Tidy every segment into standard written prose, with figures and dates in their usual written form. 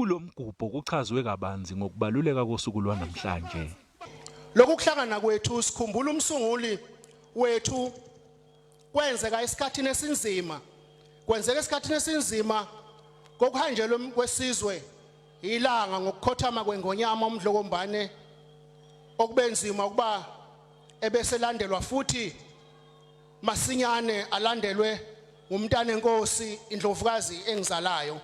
Kulo mgubho kuchazwe kabanzi ngokubaluleka kosuku lwanamhlanje. Lokhu kuhlangana kwethu sikhumbula umsunguli wethu kwenzeka esikhathini esinzima. Kwenzeka esikhathini esinzima kokuhanjelwa kwesizwe ilanga ngokukhothama kwengonyama uMdlokombane okubenzima ukuba ebeselandelwa futhi masinyane alandelwe ngumntanenkosi indlovukazi engizalayo.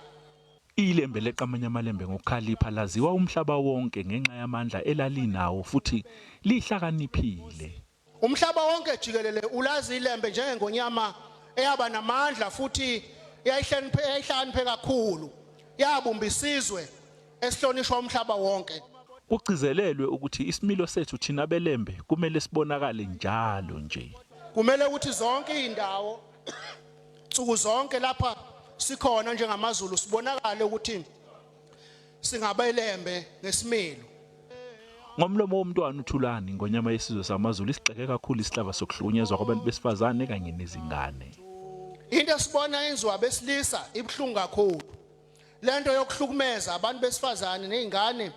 Ilembe leqamanye amalembe ngokukhalipha laziwa umhlaba wonke ngenxa yamandla elalinawo futhi lihlakaniphile. Umhlaba wonke jikelele ulazi ilembe njengengonyama eyaba namandla futhi eyayihlakaniphe kakhulu, yabumba isizwe esihlonishwa umhlaba wonke. Kugcizelelwe ukuthi isimilo sethu thina beLembe kumele sibonakale njalo nje. Kumele ukuthi zonke izindawo nsuku zonke lapha sikhona njengamaZulu sibonakale ukuthi singabelembe ngesimilo. Ngomlomo womntwana uThulani, iNgonyama yesizwe samaZulu isigxeke kakhulu isihlava sokuhlukunyezwa kwabantu besifazane kanye nezingane. Into esibona yenziwa abesilisa ibuhlungu kakhulu. Lento yokuhlukumeza abantu besifazane nezingane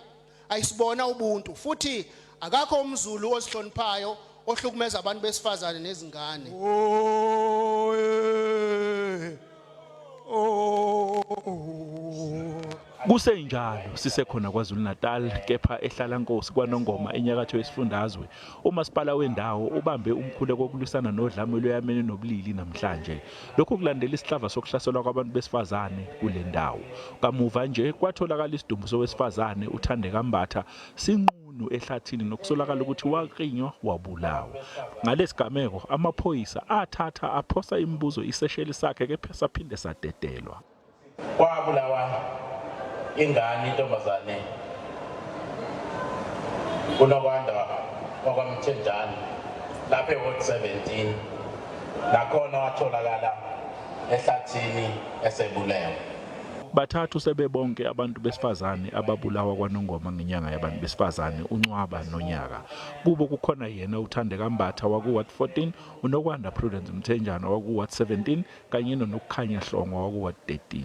ayisibona ubuntu futhi akakho umZulu ozihloniphayo ohlukumeza abantu besifazane nezingane. Oh, Kusenjalo sisekhona KwaZulu-Natal kepha eHlalankosi kwaNongoma enyakatho yesifundazwe umasipala wendawo ubambe umkhuleko wokulwisana nodlame olweyamene nobulili namhlanje. Lokhu kulandela isihlava sokuhlaselwa kwabantu besifazane kule ndawo. Kamuva nje kwatholakala isidumbu sowesifazane uThandeka Mbatha sinqunu ehlathini nokusolakala ukuthi waklinywa wabulawa. Ngalesigameko amaphoyisa athatha aphosa imibuzo isesheli sakhe kepha saphinde sadedelwa. Kwabulawa ingane intombazane uNokwanda wakwaMthenjane lapha eWard 17 nakhona watholakala ehlathini esebulewe. Bathathu sebebonke abantu besifazane ababulawa kwaNongoma ngenyanga yabantu besifazane uNcwaba nonyaka. Kubo kukhona yena uThandeka Mbatha waku-Ward 14, uNokwanda Prudence Mthenjana waku-Ward 17 kanye noNokukhanya Hlongwa waku-Ward 13.